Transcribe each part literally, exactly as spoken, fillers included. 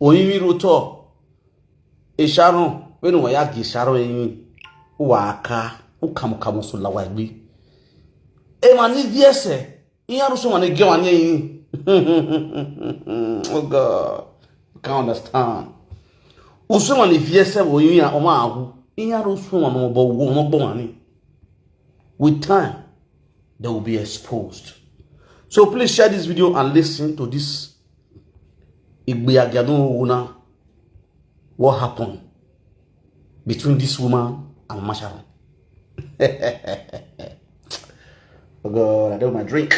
Oyin mi ro to. E Sharon, when we ya gi Sharon yin. Wa ka, u kamu kamu so la wa gbi. E ma ni viese. Iya ru so ma ni ge wa ni yin. Oh God. I can't understand. Usu ma ni viese wo yin ya o ma hu. Iya ru so ma no bo wo no bo wa ni. With time, they will be exposed. So please share this video and listen to this Igbeaganu Ona. What happened between this woman and Mama Sharon? Oh God, I don't my drink.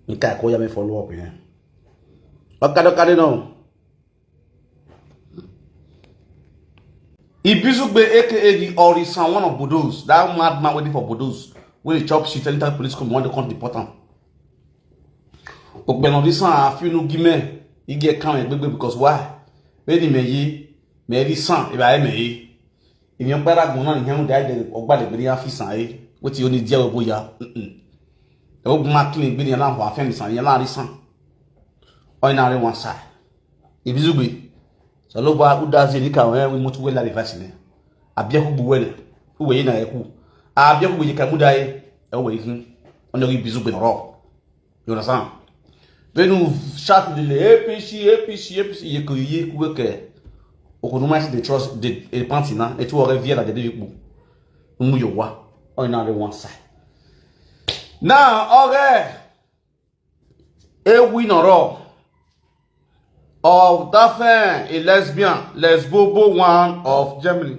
Nka ko ya me follow up here. Okado kade no. Ibizugbe, A K A the Orisan, one of Bodos, that madman waiting for Bodos, when he chop shit anytime police come, want to come deport him. Okpeno this one, I feel no give me, he get come and baby because why? When he may ye, may this son, if I may ye. If you better go on, you die, or by the very office, eh? What you only deal with, yeah. The old man clean, be the alarm for a family, son, you're not this son. Or in one side. Ibizugbe. So lo ba u da ze ni ka we wi mutu we la reverse ni. Abia ku bu we ni. U we na eku. Abia ku bu ka mu da e. E we hin. Ono Ibizugbe no ro. You understand? When you shout the A P C, A P C, A P C, you could you could ke. Okunuma si the trust the the party na. E tu ore via la de yupu. Mu yo wa. O na the one side. Now, okay. A winner of Daphne, a lesbian, lesbobo one of Germany.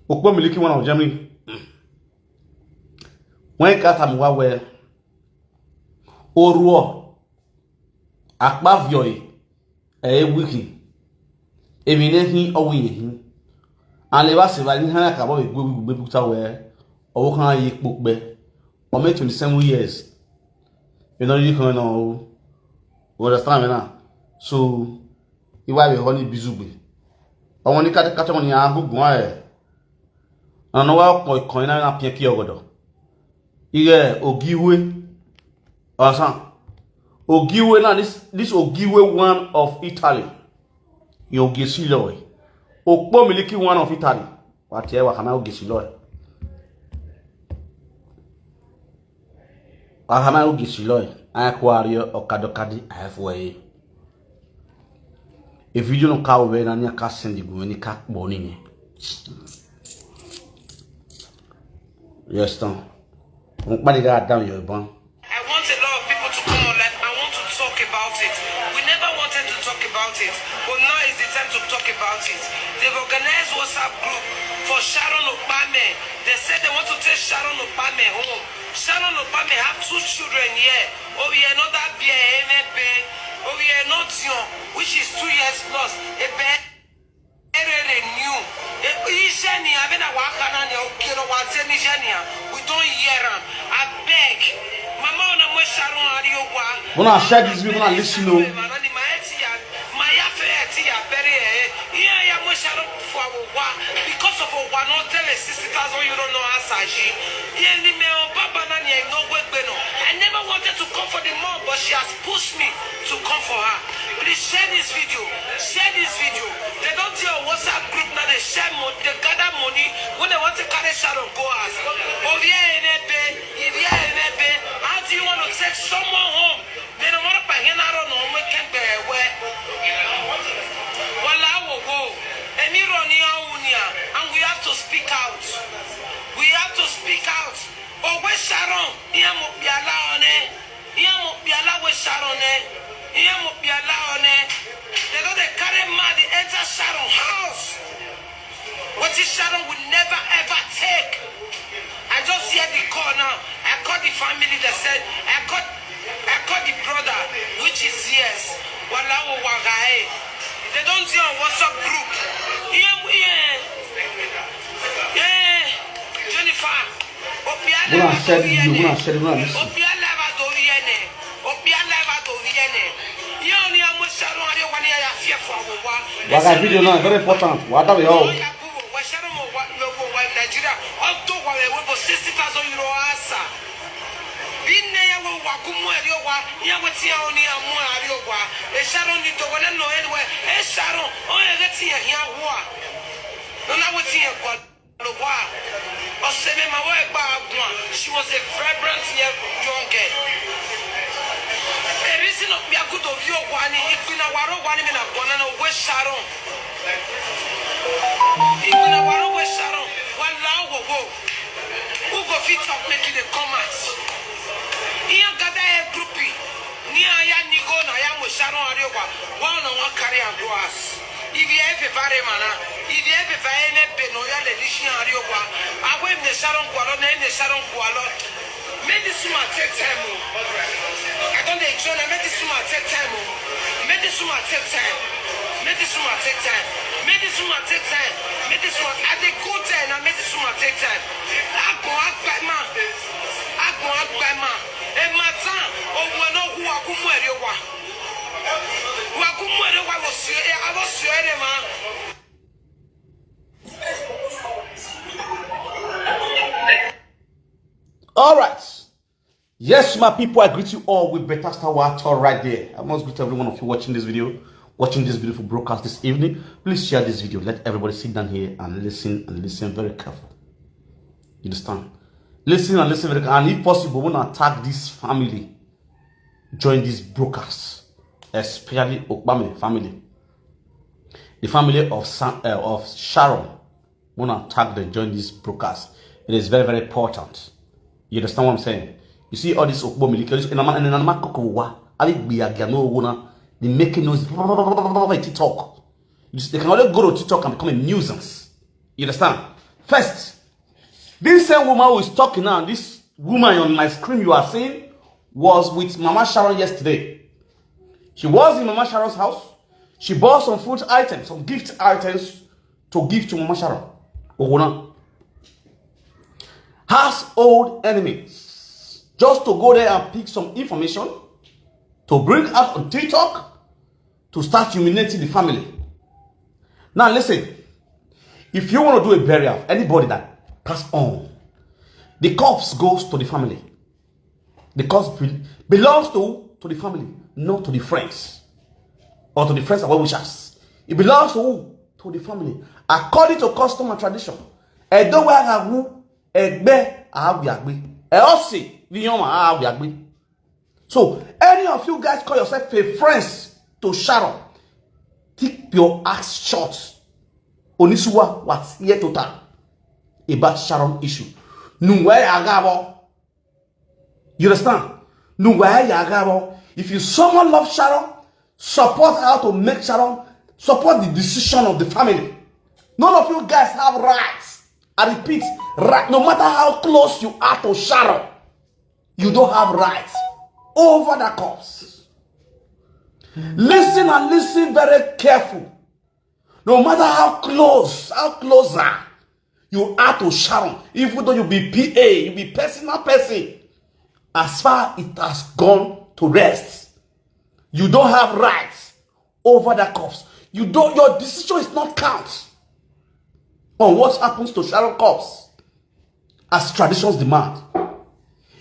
Okpo Miliki one of Germany. When Kata Muwa were Oruo, Akpa Vioi, e wiki. Emi ne hi owi hi. And le ba se ba ni ha ka bo be gbe gbe buta we. Owo kan yi pope. O me twenty-seven years. You know you can know. You understand me now? So, iwa be honey bizugbe. Awon ni ka ka to ni agugun e. And no wa ko ko na na pien ki ogodo. Iye Ogiwe. Osan. Ogiwe na this this Ogiwe one of Italy. Yo Gesilo. Okpo Miliki one of Italy. Wa tie wa kana Ogesilo. Wa kana Ogesilo. Akwari Okado Kadi afwe. E video no ka we na ni ka send gu ni ka po ni ni. Yes, tan. Mo pa ni ga down your ban. I want a lot of people to come online. I want to talk about it. We never wanted to talk about it, but now is the time to talk about it. They've organized WhatsApp group for Sharon Obame. They said they want to take Sharon Obame home. Sharon Obame have two children here. Oh yeah, not that beer, eh, maybe. Oh yeah, not young, which is two years plus. A bear. Erere new. Ijeni abena wakana ni okiro wate ni jeni. We don't hear am. I beg. Mama ona mo Sharon ari owa. Una share this video, una listen o. Mama ni ma eti ya, ma ya fe eti ya bere e. Iya ya mo Sharon for owa because of owa no tell sixty thousand euro no asaji. Iye ni me o baba na ni no gbe no. I never wanted to come for the mom, but she has pushed me to come for her. Please share this video. Share this video. They don't do a WhatsApp group now. They share money. They gather money when they want to carry Sharon go house. Ovie enebe, ivie enebe. How do you want to take someone home? They don't want to pay him out on home. Can bear where. Wala wo wo. Emi roni aunia, and we have to speak out. We have to speak out. Owe Sharon, iya mo biala one. Iya mo biala we Sharon eh. Iya mo biala one. They don't they carry mad enter Sharon house. What is Sharon will never ever take. I just hear the call now. I call the family. They said I call I call the brother, which is yes. Wala wo wagae. They don't see on WhatsApp group. Yeah, yeah, yeah. Jennifer. Una share this video, una share, una listen. Obiala va do viene. Obiala va do viene. Yo ni amo Sharon ari wani ya fie fo wo wa. Waga video now very important. Wa da yo. Wa Sharon mo wa wo wa Nigeria. Odo wa we bo sixty thousand euro asa. Wa ku mu eri ogwa, ya wetin ya oni amu ari ogwa. E Sharon ni to wele no e we. E Sharon, o e wetin ya hia wa. No na wetin ya kwa lo wa. O se me ma we gba agwa. She was a vibrant young, young girl. E reason of mi akuto vi ogwa ni, ikpina wa ro ogwa ni mi na kwana na we Sharon. Ikpina wa ro we Sharon, wa la wo wo. Who go fit talk make it dey come out? Iya gather a group. Ni aya ni go na ya mo Sharon ari ogwa. Wa na wa carry am go house. If you ever vare mana, if you ever vare me be no ya le ni shi ari ogwa. Awe me Sharon kwalo, ne me Sharon kwalo. Make this woman take time o. I don dey enjoy na, make this woman take time o. Make this woman take time. Make this woman take time. Make this woman take time. Make this woman, I dey go there na, make this woman take time. Agbon agbema. Agbon agbema. E matan, owo no hu akumu ere wa. Wa akumu ere wa wo si e, a wo si ere ma. All right. Yes, my people, I greet you all with better star water right there. I must greet every one of you watching this video, watching this beautiful broadcast this evening. Please share this video. Let everybody sit down here and listen and listen very careful. You understand? Listen and listen very careful. And if possible, we want to attack this family. Join this broadcast, especially Okpame family, the family of Sa- uh, of Sharon. Wanna tag them, join this broadcast. It is very, very important. You understand what I'm saying? You see all this Okpomiliki, all this enama enama kokowa, abi gbiagia no wona, they making noise TikTok. You see, they can only go to TikTok and become a nuisance. You understand? First, this same woman who is talking now, this woman on my screen you are seeing, was with Mama Sharon yesterday. She was in Mama Sharon's house. She bought some food items, some gift items to give to Mama Sharon. Ogona. Household enemies. Just to go there and pick some information to bring out on TikTok to start humiliating the family. Now listen, if you want to do a burial of anybody that passed on, the corpse goes to the family. The corpse be- belongs to to the family, not to the friends or to the friends and well wishers. It belongs to who? To the family. According to custom and tradition, Edo wa ga wu egbe awiagbe. E o si vi yon awiagbe. So any of you guys call yourself a friends to Sharon, keep your ass shut. Onisuwa was here to talk about Sharon issue. Nuwe agabo. You understand? Nuwe agabo. If you someone love Sharon, support her to make Sharon support the decision of the family. None of you guys have rights. I repeat, right, no matter how close you are to Sharon, you don't have rights over that cause. Listen and listen very careful. No matter how close, how closer you are to Sharon, even though you be P A, you be personal person, as far it has gone to rest, you don't have rights over that corpse. You don't. Your decision is not count on what happens to Sharon corpse, as traditions demand.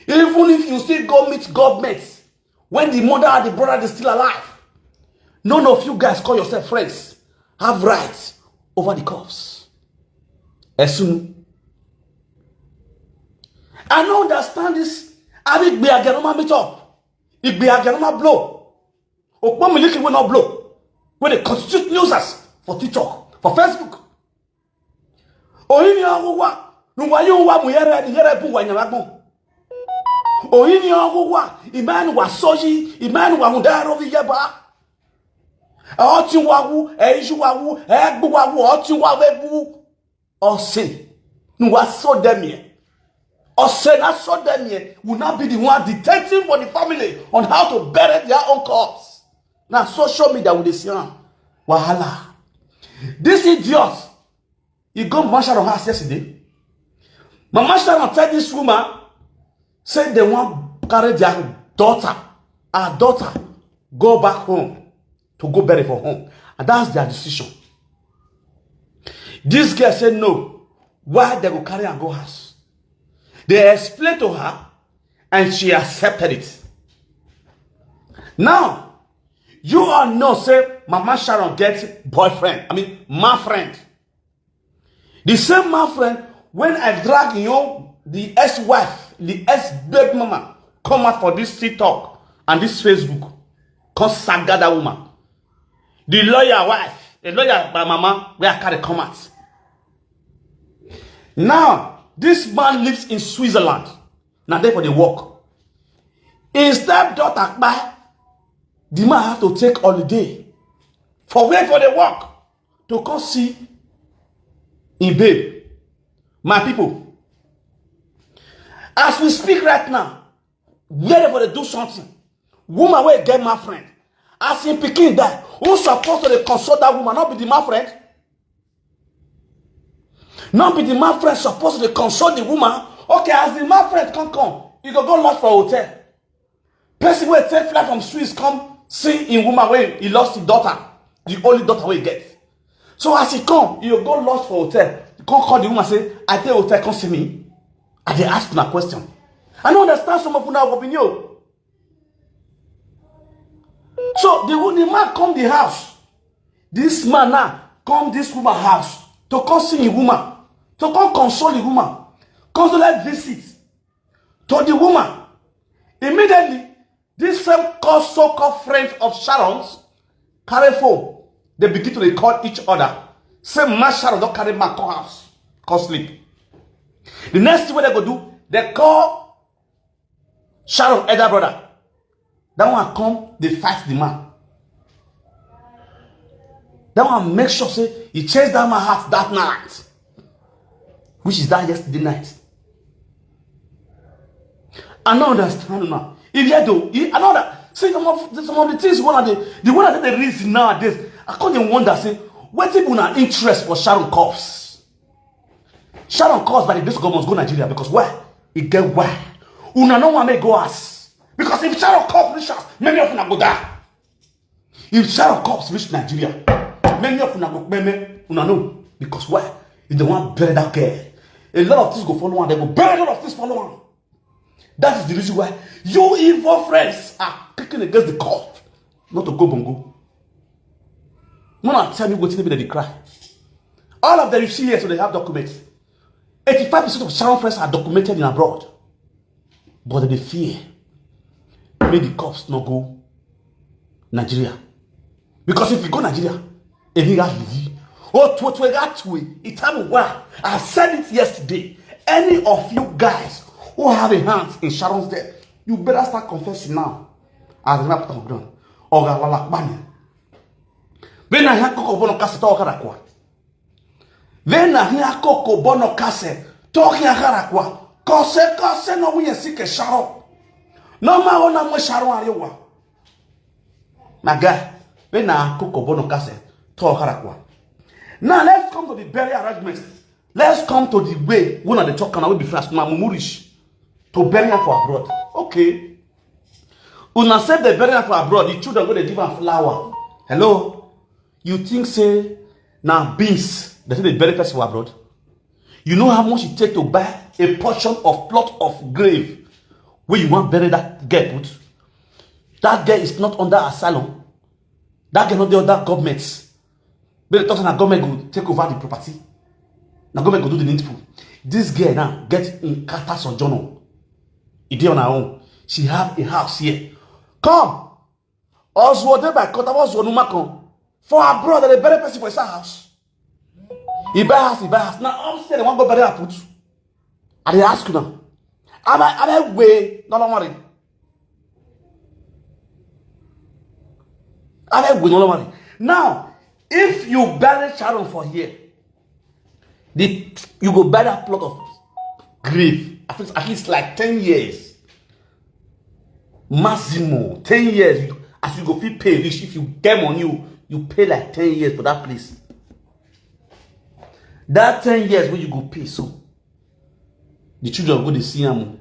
Even if you still go meet government when the mother and the brother is still alive, none of you guys call yourself friends have rights over the corpse. Esunu. I don't understand this. I mean, we are getting meet up. If we are getting blow, Okpomiliki will not blow. When they constitute newsers for TikTok, for Facebook. Oyini awo wa, nuwa yo wa mu yere ni yere bu wa nyalagbon. Oyini awo wa, iman wa soji, iman wa mudaro vi yeba. Oti wa wu, eju wa wu, egbu wa wu, oti wa we bu. Ose, nuwa so dem here. Ose na so dem here will not be the one dictating for the family on how to bury their own corpse. Now social media will dey see am. Wahala. This idiot, he go Mama Sharon house yesterday. Mama Sharon tell this woman, say they wan carry their daughter, her daughter, go back home to go bury for home. And that's their decision. This girl say no. Why they go carry am go house? They explain to her and she accepted it. Now, you all know say Mama Sharon get boyfriend, I mean, my friend. The same my friend, when I drag, you know, the ex-wife, the ex-baby mama, come out for this TikTok and this Facebook, come saga that woman. The lawyer wife, the lawyer by mama, where I carry come out. Now, this man lives in Switzerland. Now, there for the work. Instead, daughter, kpai, the man have to take holiday for where for the work to come see him babe. My people, as we speak right now, wherever they do something, woman will get my friend. As in Peking die, who supposed to dey console that woman? Not be the my friend. Not be the my friend supposed to dey console the woman. Okay, as the my friend come come, you go go lodge for hotel. Person wey take flight from Swiss come see in woman wey he lost his daughter, the only daughter wey he get. So as he come, you go lodge for hotel. Come call the woman say, "I dey hotel, come see me. I dey ask una question." I no understand some of una opinion. So the wo- the man come the house. This man now come this woman house to come see him woman, to come console the woman, consolate visit to the woman. Immediately, this same called so-called friend of Sharon's carry phone. They begin to record each other. Say, "Man, Sharon don't carry man come house, come sleep." The next thing what they go do, they call Sharon elder brother. That one come, they fight the man. That one make sure say he chase that man house that night, which is that yesterday night. I no understand now. If you do, I know that. See, some of some of the things one of the the one that the reason nowadays, I can't even wonder say what people na interest for Sharon Cops. Sharon Cops by the grace of God must go Nigeria because why? He get why. Una no want me go ask because if Sharon Cops reach us, many of una go die. If Sharon Cops reach Nigeria, many of una go meme una know because why? If they want bury that girl, a lot of things go follow on. They go bury a lot of things follow on. That is the reason why you evil friends are kicking against the call not to go bongo. No, not tell me what they cry. All of them you see here, so they have documents. Eighty-five percent of Sharon friends are documented in abroad, but they fear make the cops not go Nigeria. Because if you go Nigeria, if you got leave, oh, to to got to it. It time why I said it yesterday. Any of you guys who have a hand in Sharon's death, you better start confessing now. As the rap come down, or Galala Bani. When I have Coco Bono Castle, talk at Vena hia koko bono kase, toki a harakwa, kose kose no wiye sike sharo. No ma ona mwe sharo ariwa. My guy, vena koko bono kase, to harakwa. Now let's come to the burial arrangements. Let's come to the way one of the talk and I will be fast. Now Mumurish to bury her for abroad. Okay. Una save the burial for abroad. The children go they give her flower. Hello. You think say now beans that they bury person for abroad? You know how much it take to buy a portion of plot of grave where you want bury that girl put? That girl is not under asylum. That girl not the other government. But the talk na government go take over the property. Now government go do the needful. This girl now get in Qatar sojourner. It dey on her own. She have a house here. Come. Oswald dey by Qatar, Oswald Numakon. For abroad, they bury person for his house. He buy house, he buy house. Now upstairs, they want go bury her put. I dey ask you now. Am I am I way? No, no worry. Am I way? No, no worry. Now, if you bury Sharon for here, the you go bury a plot of grave at least, at least like ten years. Maximum ten years. You, as you go fit pay reach, if you get money, you, you pay like ten years for that place. That ten years when you go pay, so the children go dey see am.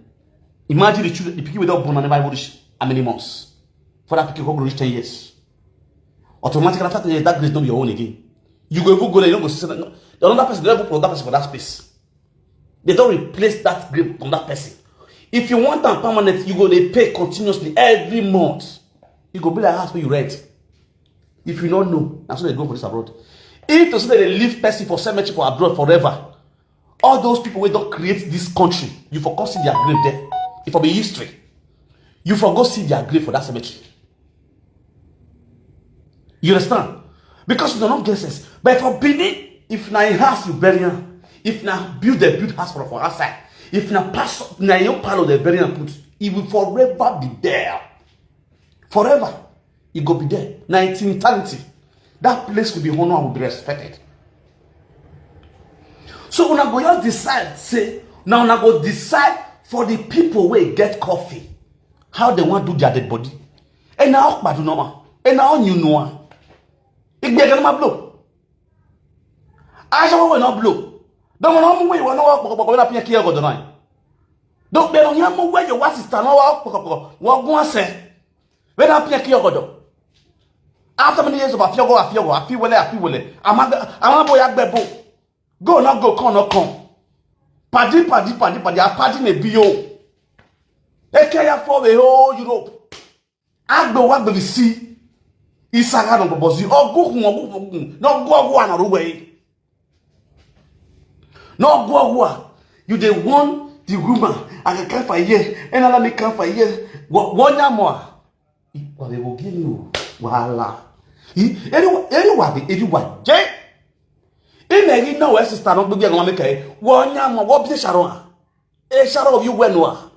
Imagine the children, the people without born and never even reach how many months for that people go reach ten years. Automatically after ten years, that grace no be your own again. You go even go there, you no go see say no, the another person, they don't put that person for that space. They don't replace that grave from that person. If you want am permanent, you go dey pay continuously every month. E go be like house wey you rent. If you no know, na so they go for this abroad. If to say they leave person for cemetery for abroad forever, all those people wey don create this country, you for come see their grave there. If for be history, you for go see their grave for that cemetery. You understand? Because you don't get sense. But for Benin, if na in house you bury am, if na build dem build house for for outside, if na pastor na your palo dey bury am put, e will forever be there. Forever, e go be there. Na eternity. That place will be honored and will be respected. So una go just decide say, now una go decide for the people wey get coffee how they wan do their dead body. Ena okpadu noma, ena onyu nua. Igbe ganama blow. Aja wo no blow. Domo no mu we wa no wa pokopoko na pia kiya godo nai. Do be no ya mu we yo wa sister no wa pokopoko. Wa gun ase. We na pia kiya godo. After many years of afiogo, afiogo, afiwele, afiwele. Ama ama boy agbe bo. Go no go, come no come. Padi padi padi padi, a padi ne biyo. Eke ya for the whole Europe. Agbe wa gbe si. Isaga no bobozi. Ogu kun ogu kun. No go ogu ana ruwe. No go ogu a. You dey warn the woman. I can come for here. And let me come for here. What one more? What they will give you? Wahala. Anyone, anyone, anyone. Jay. Ime gi no we sister no gbegbe wan make e. Wo nya mo wo bi sharon. E sharon you we no a.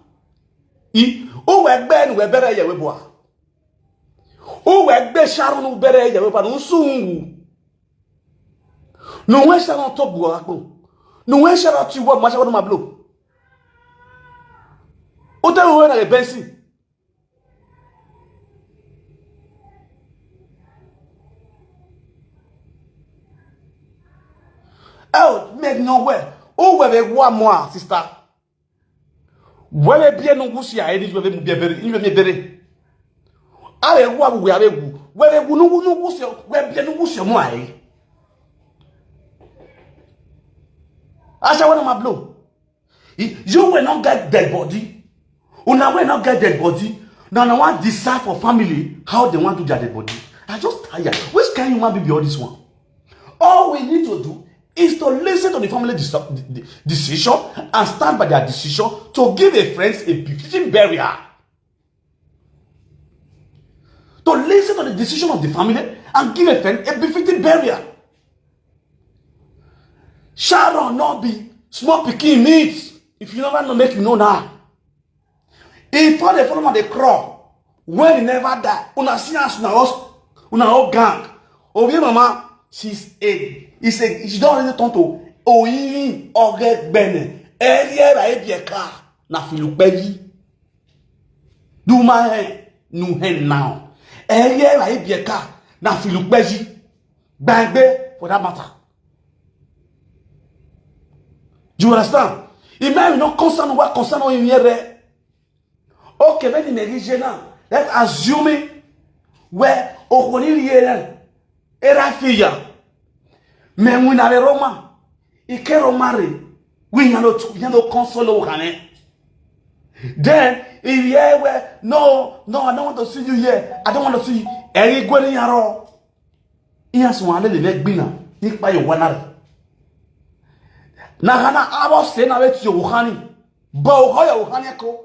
I o we gbe ni we bere ye we bo a. O we gbe sharon no bere ye we pa no su wu. No we sharon to bu a po. No we sharon ti wo ma sharon ma blow. O te wo na e bensi. Oh, make no way. Oh, we be one more, sister. We be no gusi a, any we be bere, any we bere. A we wa we a we wu. We be wu no no gusi, we be no gusi mo ai. Asa wana ma blow. You will not get dead body. Una will not get dead body. Now, now, I decide for family how they want to get dead body. I just tired. Which kind human being be all this one? All we need to do is to listen to the family deci- de- de- decision and stand by their decision to give a friend a befitting burial. To listen to the decision of the family and give a friend a befitting burial. Sharon not be small pikin meat. If you never know, make you know now. If all the follow man dey crawl, when he never die, una see as una all una all gang. Obi mama, she's a is a she don already turn to oyin oge gbene. Eri era ebi eka na filupeji. Do my hand, no hand now. Eri era ebi eka na filupeji. Gbagbe for that matter. Do you understand? It may not concern what concern on here. Okay, when the Nigeria now, let's assume where Okoniri here era fear. Men win a Roma. He can't marry. We are not we are not console Okane. Then if you hear where no, no, I don't want to see you here. I don't want to see you. Eri gwere yaro. Ihe asị nwa alele na-egbi na ikpa ya ụwa narị. Na ha na abọ si na weti yo wuhani. Ba uho ya wuhani ko.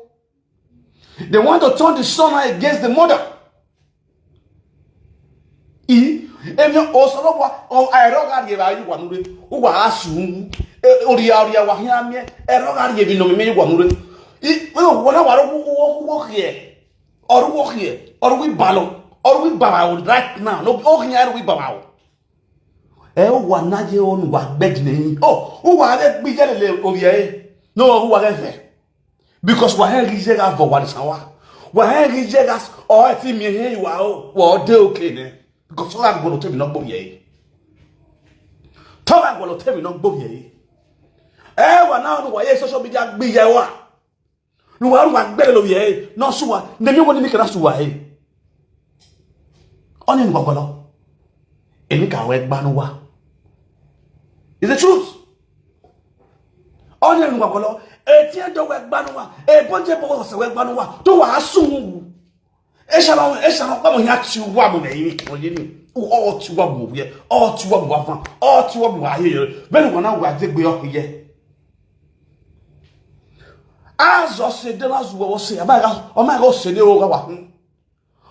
They want to turn the son against the mother. I emi osoro wa o aero ga ye ba yu wa nure. Uwa asu. Ori ori wa hia mi. Ero ga ye bi no mi wa nure. I o wona wa ro wo wo wo hie. Ọrụ wo hie, ọrụ wi balo, ọrụ wi babawo right now. No o hie ọrụ wi babawo. E wa na je onu wa gbed ne yin. Oh, u wa re gbi je le o ye. No, u wa re fe. Because wa he ri je ga vo wa ni san wa. Wa he ri je ga o ti mi he wa o, wa o de okay ne. Because o ga go lo te mi no gbo ye. To ga go lo te mi no gbo ye. E wa na onu wa ye social media gbi ye wa. Nuwa nuwa gbere lo ye no suwa ne mi woni mi kara suwa e. Oni nuwa kolo. Emi ka we gba nuwa. Is the truth. Oni nuwa kolo. E ti e do we gba nuwa. E bonje bo se we gba nuwa. To wa asu. Eshara, eshara, kpamo ya ti wa mo me yi ko ye ni. O ti wa mo ye, o ti wa mo wa fan, o ti wa mo wa ye. Beni wa na wa de gbe o ye. Azo se de na zuwa wo se, amaga, o ma go se de o ga wa hun.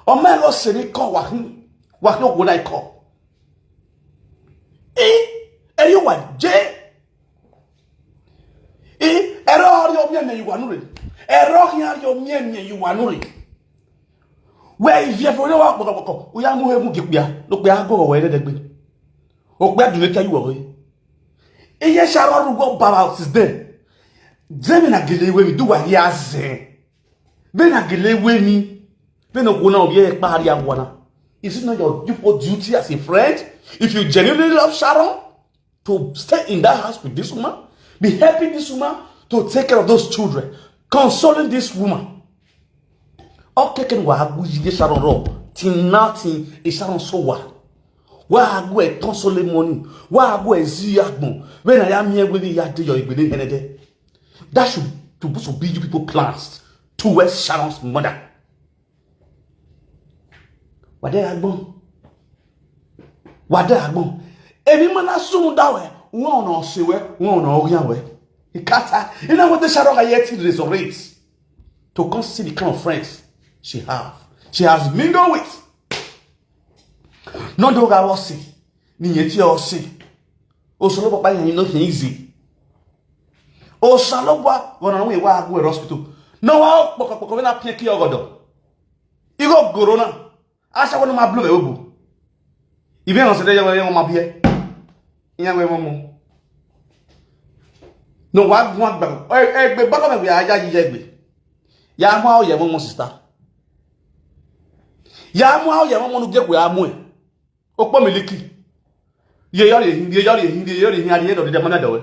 O ma go se ni ko wa hun. Wa ko wo na ko. E, e yo wa je. E, ero ri o mi eme yi wa nu re. Ero hi ri o mi eme yi wa nu re. We ivie fo ne wa kpoko kpoko. U ya mu he mu gi kpia. No pe ago we ne degbe. O pe du ne ka yi wo we. Iye sharo ru go baba since then. Zemi na gele we mi du wa ya ze. Be na gele we mi. Be no go na obi e pa ri agwana. Is it not your duty, duty as a friend? If you genuinely love Sharon, to stay in that house with this woman, be helping this woman to take care of those children, consoling this woman. Okay, can wa agu ye Sharon ro. Tin nothing is Sharon so wa. Wa agu e console money. Wa agu e zi agbon. When I am here with ya de your igbede henede. That should, to, to be you people plans towards Sharon's mother. Wa de agbon. Wa de agbon. Emi mana sumu da we. Won no se we, won no oyan we. Ikata, ina what the Sharon ga yet resurrect to come see the kind of friends she have. She has mingled with. No do ga wo si. Ni yeti o si. O so lo papa yan no easy. O sa lo gwa, wona we wa agu e hospital. No wa poko poko we na pie ki ogodo. Igo corona. Asa wona ma blue we obu. Ibe no se de yo yo ma bie. Iya we mo mo. No wa gun agba. E gbe baba me we aya yi ye gbe. Ya mo o ye mo mo sister. Ya mo o ye mo mo nu ge we amu e. Okpo miliki. Ye yori ehin, ye yori ehin, ye yori ehin, ari edo de mana dawe.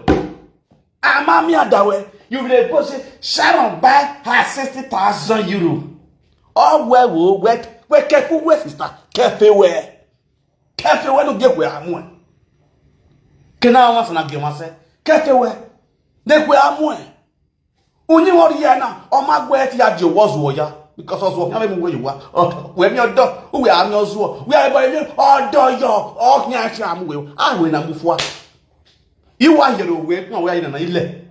Ama mi adawe. You will go say Sharon buy her sixty thousand euro. Oh we wo we we kefu we sister. Kefe we. Kefe we no ge we amu e. Kena wa sana ge ma se. Kefe we. De we amu e. Unyi wori ya na, o ma gwe ti ya je wo zuo ya. Because ozuo ya me mu we wa. O, we mi odo, we a mi ozuo. We a boy mi odo yo. O nya chi amu we. A we na mu fua. Iwa yero we, no we a na ile.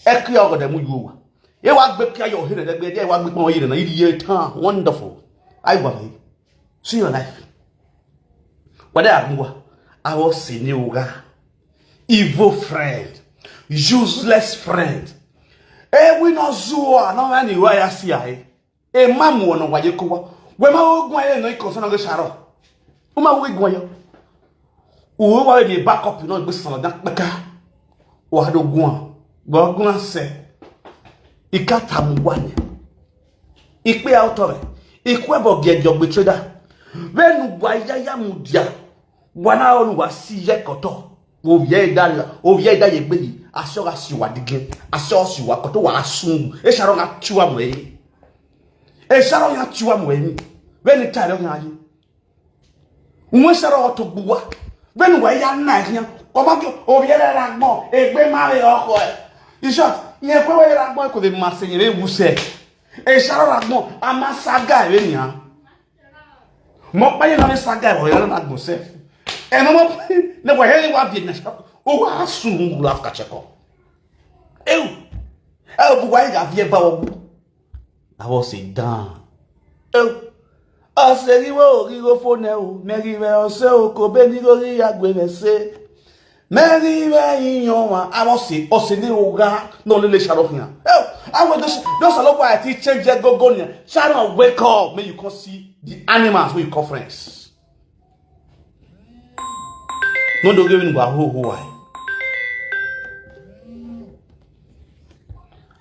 E ki ogo de mu yuwa. E wa gbe ki ayo here de gbe de wa gbe pon yire na iri ye tan. Wonderful. I wa me. See your life. Wada agwa. Awo sini uga. Evil friend. Useless friend. E we no zuwa no mani wa ya si ai. E mamu ono wa ye ko wa. We ma ogun aye no iko so na go sharo. O ma we gun ayo. O wa we bi backup no gbe san dan peka. Wa do gun. Gbo gun se. Ikata mu wa ni. Ikpe auto re. Ikwe bo ge jo gbe trader. Venu wa ya ya mu dia. Wa na onu wa si ye koto. O ye da la, o ye da ye gbe yi. Aso ga si wa dige. Aso si wa koto wa asun. E sharo na tiwa mo e. E sharo ya tiwa mo e. Venu tare o ya yi. Nwe sara oto gbuwa. Benu wa ya na ya. O ma ki o bi era ra gbon. Egbe ma re oko e. In short, ye kwe wa era gbon ko de ma se ye re wu se. E sara ra gbon, a ma saga e re ni a. Mo pa ye na me saga e wa era ra gbon se. E mo mo ne wa he wa bi na sha. O wa sun ngu la ka cheko. Eu. E o bu wa ya vie ba o. I was a down. Eu. Ose riwo riwo fo ne o. Meri we ose o ko be ni go ri agwe me se. Meri we iyan wa. I was a, ose ni o ga. No le le sharo hian. Eu. I was just, just a lot why I teach change go go ni. Sharon, wake up. May you come see the animals wey you call friends. No do give me go ho ho why.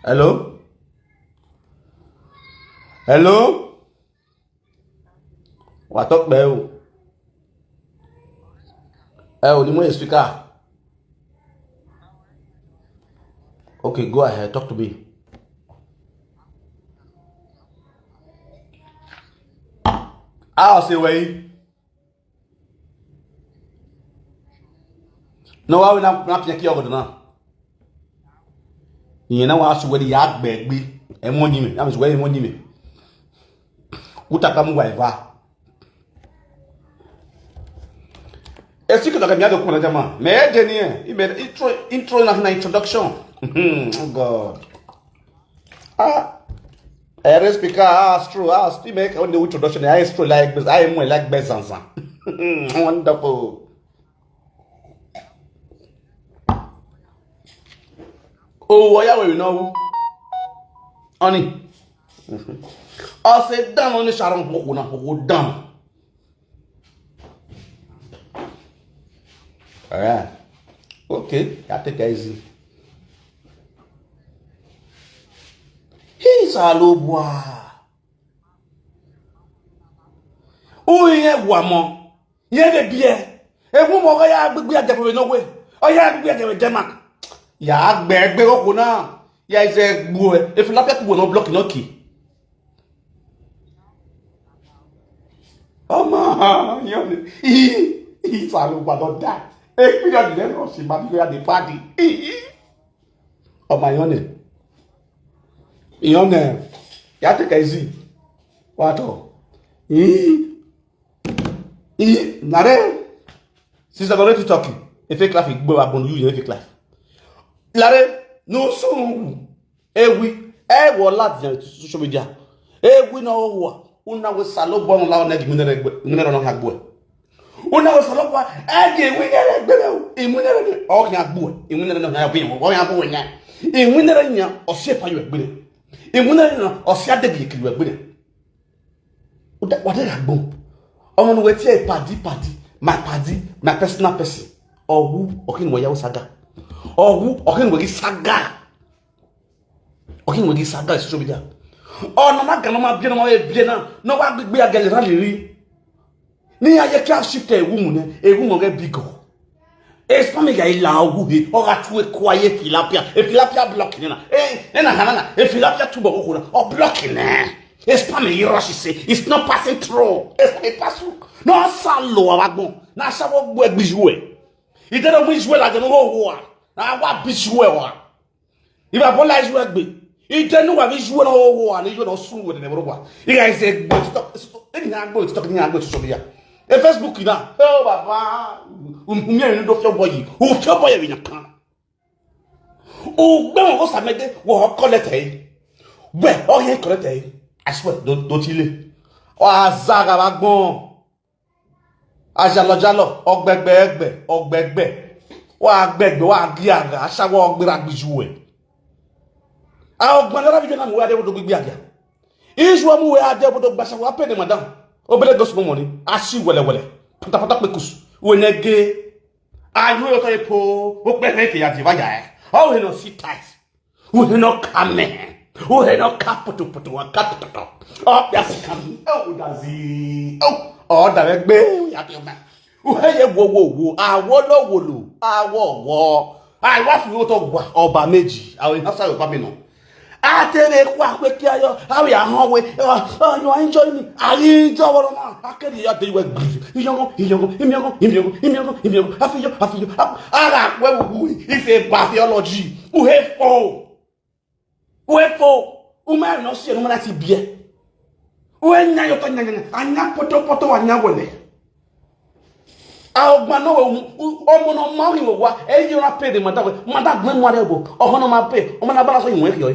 Hello? Hello? Wa talk be o. Eh, o ni mo speaker. Okay, go ahead, talk to me. Ah, say wait. No, wa we na na pia ki ogodo na. Iyen na wa su we ya gbe gbe. E mo ni me. Na mi su we mo ni me. Utakamu waiva. Esi kutoka miado kuna jama. Me jeni eh. Ibe intro, intro na, na introduction. Hmm, oh God. Ah. Ere speaker, ah, astro, ah, still make on the introduction. I astro like this. I am like bezanza. Wonderful. Oh, yeah, we know. Honey. I said down on the Sharon Hokuna, Hoko down. All right. Okay, I take it easy. He's a low boy. Oh, yeah, one more. Ye de bie. Ewu mo ga ya gbegbe age for no way. O ya gbegbe age Denmark. Ya gbe gbe ko na. Ya is a boy. If la pe ku no block no key. Ọmọ yẹn ni. Ìfàlùpà tó dá. Èpínlẹ̀ ọ̀dùnlẹ̀ náà ṣì máa bí wíwá di pàdé. Ọmọ yẹn ni. Ìyọ́n nẹ̀. Yà á tẹ̀kẹ̀ sí. Wà á tọ̀. Ìyí. Ìyí. Nàrẹ́. Sister Lorraine talking. A fake life. Gbé wa gbọ́n yóò yẹ fake life. Lare. No sùn. Ewi. Ẹ wọ láti yẹn social media. Ewi náà wà. Una we salo bọ́ọ̀nù láwọn nẹ́ẹ̀kì mí nẹ́rẹ̀ gbẹ́. Mí nẹ́rẹ̀ náà ha gbọ́ ẹ̀. Una we salo bọ́ọ̀nù. Ẹ di ìwé nẹ́rẹ̀ gbẹ́ bẹ́ẹ̀ o. Ìmú nẹ́rẹ̀ ni. Ọ̀kìn àgbọ̀ ẹ̀. Ìmú nẹ́rẹ̀ náà ha gbọ́ ẹ̀. Ọ̀kìn àgbọ̀ ẹ̀ yẹn. Ìmú nẹ́rẹ̀ ni ọ̀sẹ̀ fà yọ ẹ̀gbẹ́ rẹ̀. Ìmú nẹ́rẹ̀ ni ọ̀sẹ̀ adẹ́gbẹ̀yẹ kìlọ̀ ẹ̀gbẹ́ rẹ̀. Wà á dẹ́rẹ́ àgbọ̀n. Ọmọ ni wọ́n ti ẹ̀ pàdí pàdí. My pàdí. My personal person. Ọ̀wú. Ọ̀kìn wọ̀ yàwó saga. Ọ̀wú. Ọ̀kìn wọ̀ yí saga. Ọ̀kìn wọ̀ yí saga social media. Ọ̀nà má gànà má bíẹ́ náà má bíẹ́ náà. Náà wá gbígbé agẹlẹ̀ rà lè rí. Ní ayé kí a shift ewu mu nẹ, ewu mu gẹ big o. Espami ga ila ogu he, ọga tu e kwa ye tilapia, e tilapia block ni na. E, e na hana na, e tilapia tubo ko na, o block ni. Espami yi rush say, it's not passing through. Espami pass through. No salo wa gbon. Na sa wo gbe gbiju e. Ite no gbiju e la je no wo wa. Na wa gbiju e wa. Iba bola izu egbe. Ite nu wa vi izu na owo ani izu na osu we ne moro kwa. Iga ise gbo TikTok. Eni agbo TikTok ni agbo social media. E Facebook na. Oh baba. Um, um, mi ni do fio boy. U fio boy wi nyakan. U gbe won ko samede wo collect e. We o ye collect e. I swear, do do tile. O azaga ba gbon. Ajalọjalọ, ọgbẹgbẹ ẹgbẹ, ọgbẹgbẹ. Wa gbẹgbẹ, wa gi aga, aṣawo ọgbẹra gbiju wẹ. A ọgbọn nara video na mu wẹ adé bodo gbigbi aga. Iṣu ọmú wẹ adé bodo gbaṣawo, apẹ ni madam. Obele gospel money, aṣi wẹlẹwẹlẹ. Patapata pekus, wẹ nẹgẹ. Anu yọtọ epo, o pẹ fẹ kẹyà dìbà yà ẹ. Ọ wẹ nọ sí tais. Uhe no kame. Uhe no kaputu putu wa katututu. Oh, yes, come. Oh, dazi. Oh, oh, da gbe ya ti o ma. Uhe ye wo wo wo. Awo lo wo lo. Awo wo. Ai wa fi wo to wa ọba méjì. Awo ha sa yo pa mi no. Atere kwa kwe ki ayo. Awo ya han we. Oh, oh, you are enjoying me. Ayi jo wo ma. Akedi ya de we. Iyogo, iyogo, imiogo, imiogo, imiogo, imiogo. Afiyo, afiyo. Ara we wu. It's a biology. Uhe fo. Uhe fo. Uma no si no mara ti bie. Uhe nya yo to nya nya. Anya poto poto anya wele. A ogba no we omo no ma ri wa. E yo na pe de mata we. Mata gbe mo re bo. Oho no ma pe. O ma na bala so yin we fi o.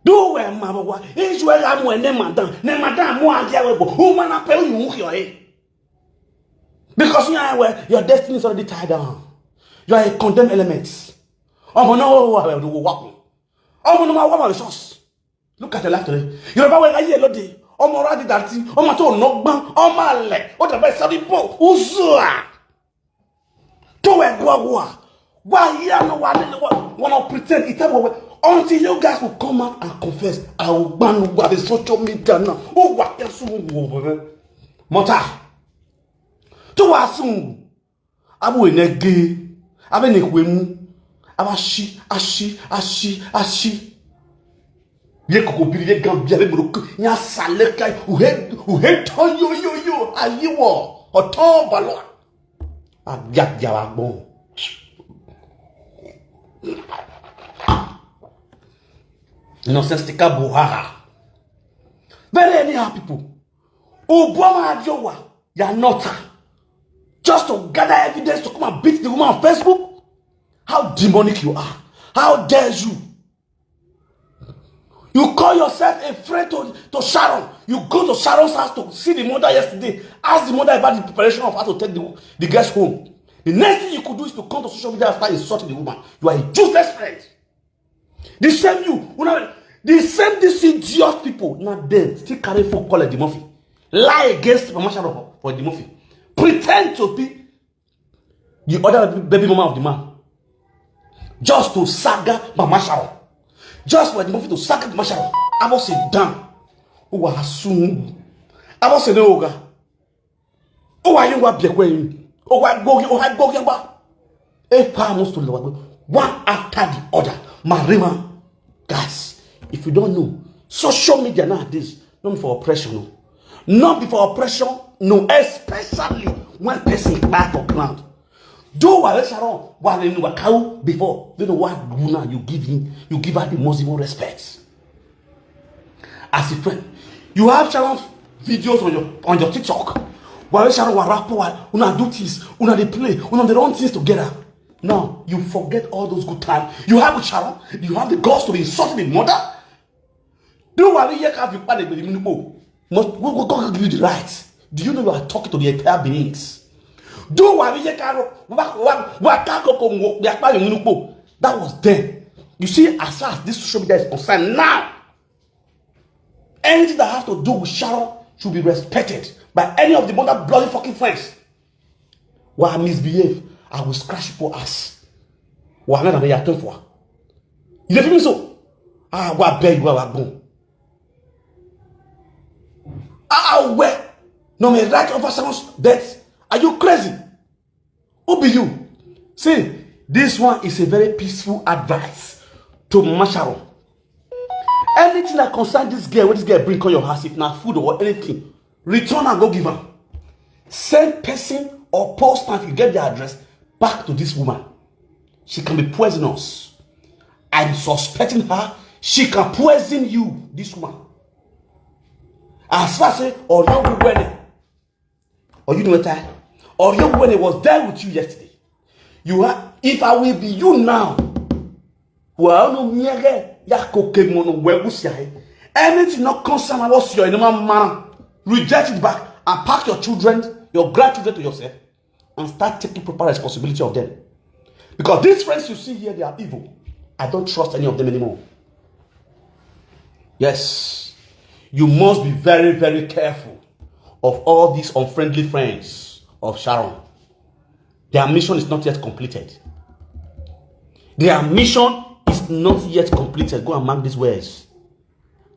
Do we ma bo wa. E ju e ra mo e ne madam. Ne madam mo a je we bo. O ma na pe o yin fi o e. Because you are where your destiny is already tied down. You are a condemned element. Ọmọ náà wà wà wà wà. Ọmọ náà wà wà wà resource. Look at your life today. Yorùbá wẹ̀ ayé lóde. Ọmọ ọ̀rọ̀ àti dàtí. Ọmọ tó nà gbọ́n. Ọmọ àlẹ̀. Ó dàbẹ̀ sáré bò. Uzua. Tó wẹ̀ gbọ́ wà. Wà á yí àná wà nílé wà. Wọ́n náà pretend ìtẹ́ wọ̀ wẹ̀. Until you guys will come out and confess. Àwọn gbanu wà ní social media náà. Ó wà kẹ́sùn wò wẹ̀. Mọ́tà. Tó wà sùn. Abu enege. Abe ne kwemu. Aba shi, ashi, ashi, ashi. Ye koko biri ye gan bia be moro. Nya sale kai. Uhe, uhe ton yo yo yo. Ayiwo. Oton balo. Abia bia wa gbon. Nonsensical buhara. Very anyhow people. Obama Adeowa, you are not. Just to gather evidence to come and beat the woman on Facebook? How demonic you are. How dare you? You call yourself a friend to, to Sharon. You go to Sharon's house to see the mother yesterday. Ask the mother about the preparation of how to take the, the guest home. The next thing you could do is to come to social media and start insulting the woman. You are a useless friend. The same you, una, the same these idiot people. Now they still carry phone call Eddie Murphy. Lie against Mama Sharon for Eddie Murphy. Pretend to be the other baby mama of the man. Just to saga Mama Sharon. Just for Eddie Murphy to saga Mama Sharon. I was sit down. Who was soon? I was no oga. Oh, I you what be when? Oh, I go, oh, I go, oh, if I must to one after the other. Marima, guys, if you don't know, social media nowadays, not for oppression, no. Not be for oppression, no, especially when person kpai for ground. Do what Sharon, what they know what cow before, you know what guna you give him, you give her the most even respect. As a friend, you have Sharon videos on your, on your TikTok. Why Sharon wa rap, why una do things, una dey play, una dey run things together. Now you forget all those good times you have with Sharon. You have the guts to be insulting the mother. Do why we hear have you panic with the minupo? Must we go give you the right? Do you know you are talking to the entire Benin? Do why we hear have wa wa wa ka ko ko mo pe apa minupo? That was then. You see, as far as this social media is concerned now, anything that has to do with Sharon should be respected by any of the mother bloody fucking friends. Why I misbehave? I will scratch people ass. Why not another turn for? You dey feel me so? Ah, why beg, why I go? Ah, where? No, me right over someone's death. Are you crazy? Who be you? See, this one is a very peaceful advice to Mama Sharon. Anything that concern this girl, what this girl bring on your house, if not food or anything, return and go give her. Send person or post, if you get the address, back to this woman. She can be poisonous. I'm suspecting her. She can poison you, this woman. As far as say, or you when, or you know what time, or you when it was there with you yesterday. You are, if I will be you now, well, no, anything not concern about your man, reject it back and pack your children, your grandchildren to yourself and start taking proper responsibility of them. Because these friends you see here, they are evil. I don't trust any of them anymore. Yes, you must be very, very careful of all these unfriendly friends of Sharon. Their mission is not yet completed. Their mission is not yet completed. Go and mark these words.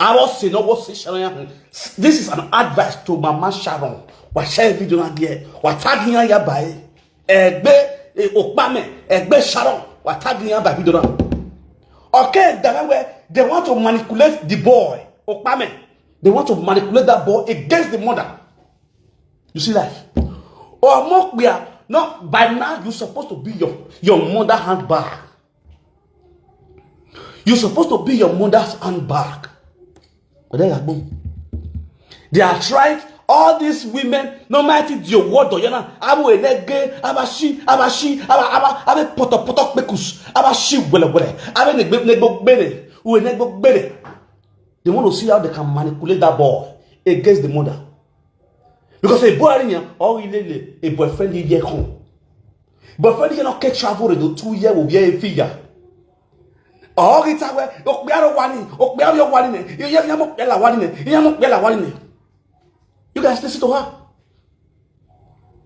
I was saying, no, what say Sharon? This is an advice to Mama Sharon. Wa share video na there. Wa tag ya ya by. Egbe, eh, Okpame, Egbe Sharon. Wa tag ya by video na. Okay, that way they want to manipulate the boy, Okpame. They want to manipulate that boy against the mother. You see life. Or more we are not by now. You supposed to be your your mother handbag. You supposed to be your mother's handbag. But then, boom. They are trying all these women. No matter the word or yana, abu enege, abashi, abashi, aba aba abe poto poto pekus, abashi wele wele, abe negbe negbo gbere, uwe negbo gbere. They want to see how they can manipulate that boy against the mother. Because a boy in here, all he lele, a boyfriend he get home. Boyfriend he not catch travel to two year will be a figure. All the time where okpero wani, okpero wani ne, yamo bela wani ne, yamo bela wani ne. You guys listen to her.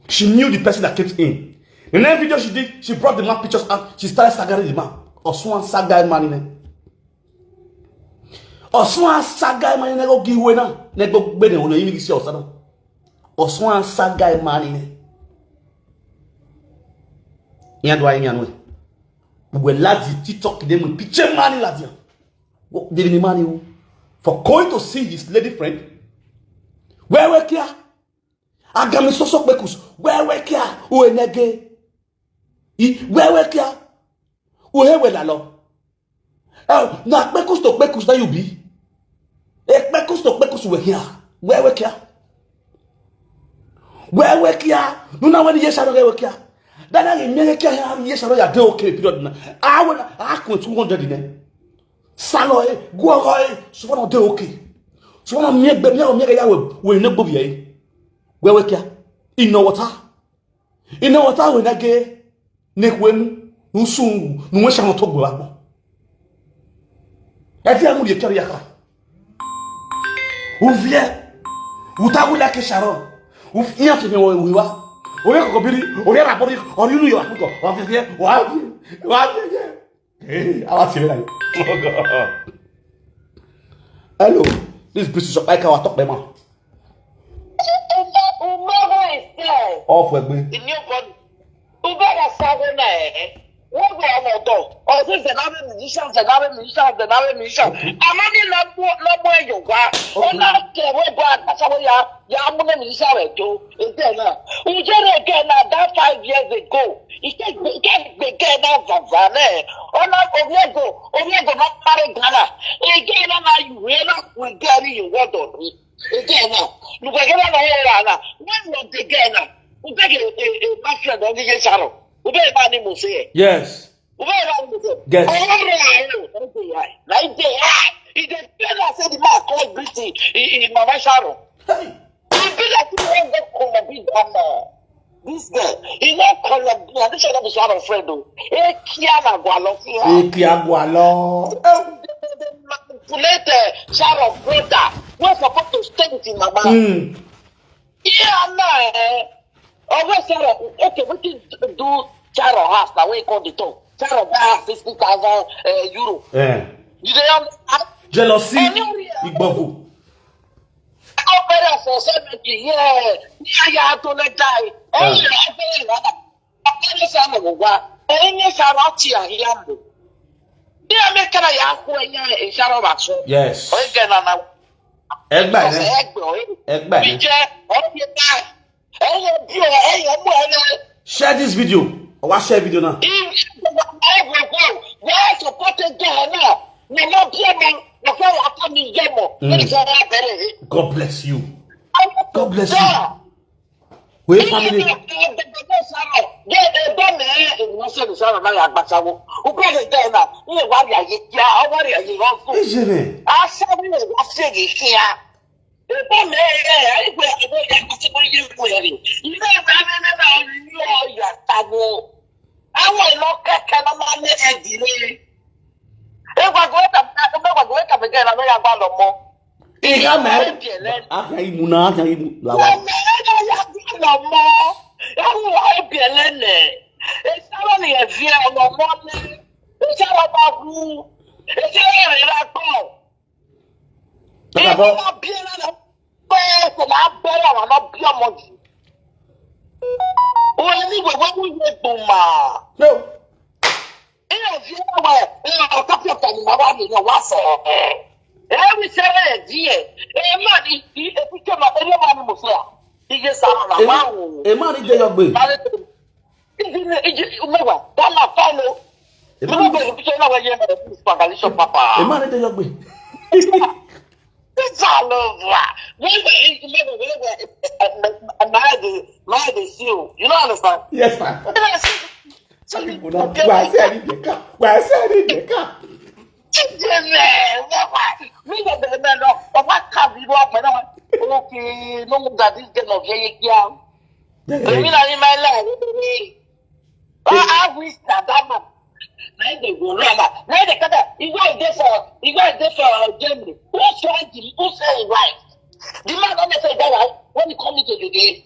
She knew the person that came in. The next video she did, she brought the man pictures out. She started staggering the man. Oswan saga man in. Oswan saga man in go give way now. Nego bene ono yimi si osana. Oswan saga man in. Yan do ayi yan we. We love the TikTok dem with picture money love you. What did the money for going to see his lady friend? Where we care? Agami soso pekus. Where we care? Uenege. Where we care? Uhe we lalo. Oh, na pekus to pekus that you be. E pekus to pekus Wewe kia. Wewe kia. Wewe kia. Nuna weni yesha no wewe kia. Dana ni mege kia ya yesha no ya de okay period na. Awe na akun two hundred ne. Salo e, go go e. So far no de okay. So far no mege mege ya we we ne gbo bi e. Wewe kia. Ino water. Ino water we na ge. Nekwenu nusungu nuwe shano togwe wako. Ati amu ye kari yaka. Uvie. Utaku la ke Sharon. Uvie fi me wiwa. Ove ko biri, ove ra bori, ori nu yo akuko. Uvie, uvie. Hey, awa ti la. Hello. This British I can talk them. Umago is there. Off with me. In your body. Umago sago na eh. Wọ́n gbé ọmọ ọ̀dọ́. Ọ̀sẹ̀ ṣẹ̀dáwé musician, ṣẹ̀dáwé musician, ṣẹ̀dáwé musician. Àmọ́ ní lọ́gbọ́ lọ́gbọ́ ẹ̀yọ̀ wá. Ó náà kẹ̀wé bọ́ àgbàsáwó ya ya múná musician rẹ̀ jó. Ǹjẹ́ náà? Ǹjẹ́ rẹ̀ gẹ̀ náà that five years ago? Ìkẹ́gbẹ̀gẹ̀ náà zàzà náà. Ọ̀nà omi ẹ̀gọ́ omi ẹ̀gọ́ náà parí Ghana. Ǹjẹ́ náà náà yùwé náà kù ǹjẹ́ ní ìwọ́dọ̀ mi? Ǹjẹ́ náà? Lùgbẹ̀gẹ̀ náà náà yẹ ra náà. Wọ́n lọ dé gẹ̀ náà. Ǹjẹ́ kì í bá fi ọ̀dọ́ ní yé sàrọ̀? Ǹjẹ́ ìbá ni mo ṣe yẹ? Yes. Ube ya ube. Yes. Ọrụ ahụ. Like they are. If they tell us say the man call British, he, he Mama Sharon. Hey. He be like you won't go Colombia that man. This girl, he not Colombian. This should not be Sharon friend though. He can't go along here. Eki agwalo. Manipulate uh, Sharon brother. We're supposed to stay with him, Mama. Mm. Yeah, no, eh. Always say, okay, we can do Charo house now. We call the talk. Charo buy house sixty thousand uh, euro. Eh. You dey understand? Jealousy. Any real- Igbovu. Opera for cemetery, yeah. Yeah, yeah, to let die. Oh, Yeah. yeah, opera, yeah. Opera sana go wa. Any sana ti ya yambo. Ni America na ya ko nya e Charo ba so. Yes. O ge na na. Egba Ọsẹ ne. Ẹgbẹ́ o. Egba ne. Ije o ye ba. Ẹyẹ bí o, ẹyẹ mú ẹ lọ. Share this video. Or what share video now? Ibi ẹgbẹ̀gbẹ̀ wọ́n support Ghana. Ni mo bí ẹ mi, mo fẹ́ wà á kọ́ mi jẹ́ mọ̀. Mo ní sọ wá bẹ̀rẹ̀ rí. God bless you. God bless you. We family. Ẹgbẹ́ mi ẹ̀ ẹ̀ wọ́n ṣe ní sọ̀rọ̀ náà yà gbàṣàwọ̀. Ó bẹ̀rẹ̀ Ghana. Ní ìwádìí àyè kíá, ọwọ́ rẹ̀ àyè rọ́ọ̀kù. Ejene. Aṣáájú ìwà ṣègì kíá. Ìbọn mi ẹ̀ ẹ̀ ìgbẹ́ ìbọn yà gbàṣàwọ̀ yẹ kú ẹ̀rì. Ilé ìwé mi nínú ọ̀rọ̀ ní ọ̀yà táwọn. Àwọn ìlú kẹ̀kẹ́ ló máa ń ní ẹ̀dì ní. Ìgbàgbọ́ ìkàfẹ́gẹ́ ìlànà yà gbà lọ mọ́. Iga me. Ẹ̀dì ẹ̀lẹ́ni. Aka imu na aka imu lawa. Ọmọ ẹ̀rọ yà gbà lọ mọ́. Ẹ̀rù wà ẹ̀bì ẹ̀lẹ́nẹ̀. Ìṣẹ́wọ́ ni ẹ̀fí ọmọ mọ́ ní. Ìṣẹ́wọ́ bá kú. Ìṣẹ́wọ́ rẹ̀ rà pọ̀. Tọ́ka bọ́. Ìṣẹ́wọ́ bí ẹ̀rọ náà pé kò máa bẹ̀rẹ̀ àwọn náà bí ọmọ jù. Wọ́n ní ìwé wọ́n mú ìwé gbòmà. No. Ina fiye wa ina a tafiya ta ni ma ba ni na wasa. Eh mi sere ye die. Eh ma ni e fi ke ma e ma ni mo so ya. Ije sa na wa wo. A man dey your way. Ije ni ije umewa. That na fine o. Mo go fi na wa ye na Spangalisho papa. A man dey your way. It's all over. When the when the when the my the my the see you. You know understand? Yes, sir. Yes. Sorry, Buddha. Why say I need the car? Why say I need the car? Ije me, why? Mi go be me no. Papa ka bi wa pe na. Okay, no mo ga this girl of ye kia. Èmi na ni my life. I wish that that man. Na dey go no na. Na dey kada. Igwe dey for, igwe dey for Germany. Who said the, who said it right? The man don say that right. When he come to the day.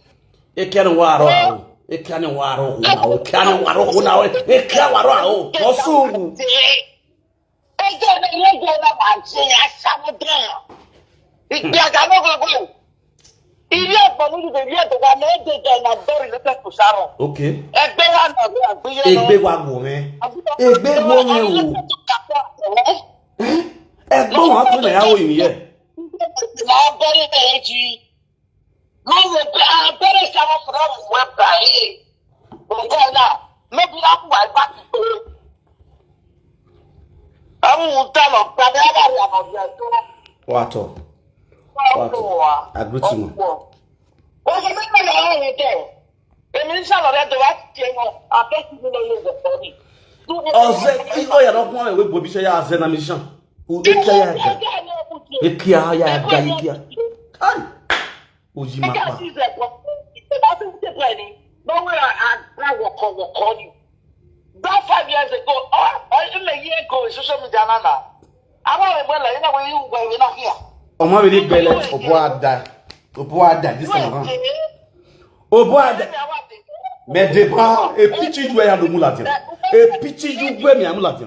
Eke ni waro aho. Eke ni waro aho na. Eke ni waro aho na. Eke waro aho. Osungu. Ẹjọ́ mi ló jẹ́ ọ̀nà máa ṣe aṣáwó dán. Ìgbé àga ló gbogbo. Ilé ẹ̀gbọ́n mi lùdò ilé ẹ̀gbọ́n wa ní èdè ìjà ìlà bẹ́ẹ̀rì ló fẹ́ kò sáró. Okay. Ẹgbẹ́ wa nà ní àgbéyé lọ. Egbe wa wo me. Egbe wo me o. Egbe wa to na ya wo yin ye. Máa bẹ̀rẹ̀ ẹ̀yẹ jí. Máa wọ pé a bẹ̀rẹ̀ sáwọn fúnra wọ̀ wẹ́ báyìí. Nǹkan náà, mẹ́bí á kú wá bá ti pé. Àwọn ohun tá a lọ gba ní aláàrẹ àwọn ọ̀gbìn ẹ̀jọ́. Wato. What? Agree to me. Oye, mi me la gente. Emi n salo de do wa ti mo. A pe ti mi lo yo go for me. Ọzẹ, ọ ya dọkun ẹwẹ gbọbi iṣẹ ya azẹ na mi ṣan. Eke ya ga. Eke ya ya ga eke ya. Kai. Oyi ma pa. That five years ago, oh, oh, in a year ago, in social media, nana. I don't remember, you know, when you were in here. Ọmọ mi ni bẹlẹ obo ada. Obo ada this time around. Obo ada. Me de pa e pichi ju ya lo mu lati. E pichi ju gbe mi amu lati.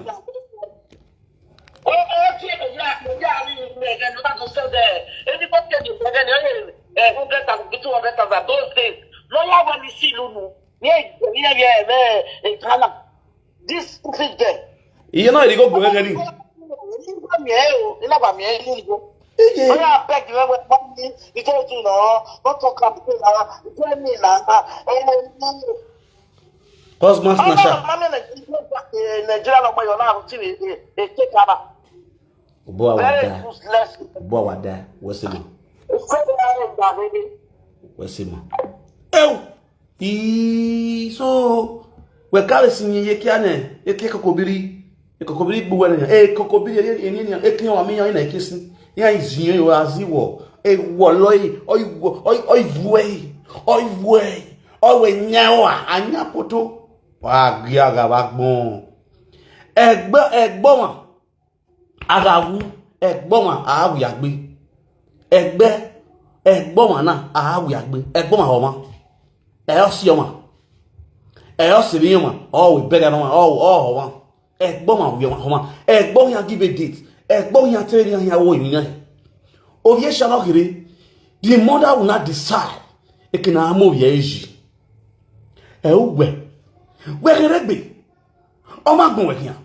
Oh, oh, okay, yeah, yeah, I mean, yeah, yeah, no, that's so there. Anybody can do that, yeah, yeah, hundred thousand, two hundred thousand, those days. No one when you see Lunu. Yeah, yeah, yeah, yeah, yeah, Ghana. This stupid girl. Iye náà ìdíkò gbòòrò gẹ́gẹ́ ni. Nígbà mi ẹ̀ o, nígbà mi ẹ̀ ní ìbò. Ó yà bẹ́ẹ̀ kí wọ́n wọ́n ní ìjọ ìjọ náà, wọ́n tún kà pé náà, ìjọ mi náà, ẹ̀ ní. Cosmas Nasha. Ọmọ mi Nàìjíríà lọ́mọ yọ̀ náà ti rè é ké kára. Obo awa Very da. useless. Obo awa da. What's it man? Ìfẹ́ mi náà ń gbà mí ní. What's it man? Ew. Ii so we kare si ni ye kia ne. Ye kia kokobiri. E kokobiri bu wele. E kokobiri ye ye ni e kia wa mi ya na kisi. Ya izi ye wa zi wo. E wo lo yi. Oi wo. Oi oi vue. Oi vue. Oi we nya wa anya poto. Wa gbi aga wa gbon. Egbe egbo wa. Agawu egbo wa awi agbe. Egbe egbo wa na awi agbe. Egbo wa ho ma. E o si o ma. E o si bi o ma. O we bega no ma. O o ho ma. Egbo wa wi o ma ho ma. Egbo ya give a date. Egbo ya tell ya ya wo yin na. Ovie sha no kere. The mother will not decide. E kina mo ye eji. E ugbe. We kere gbe. O ma gbon we kian.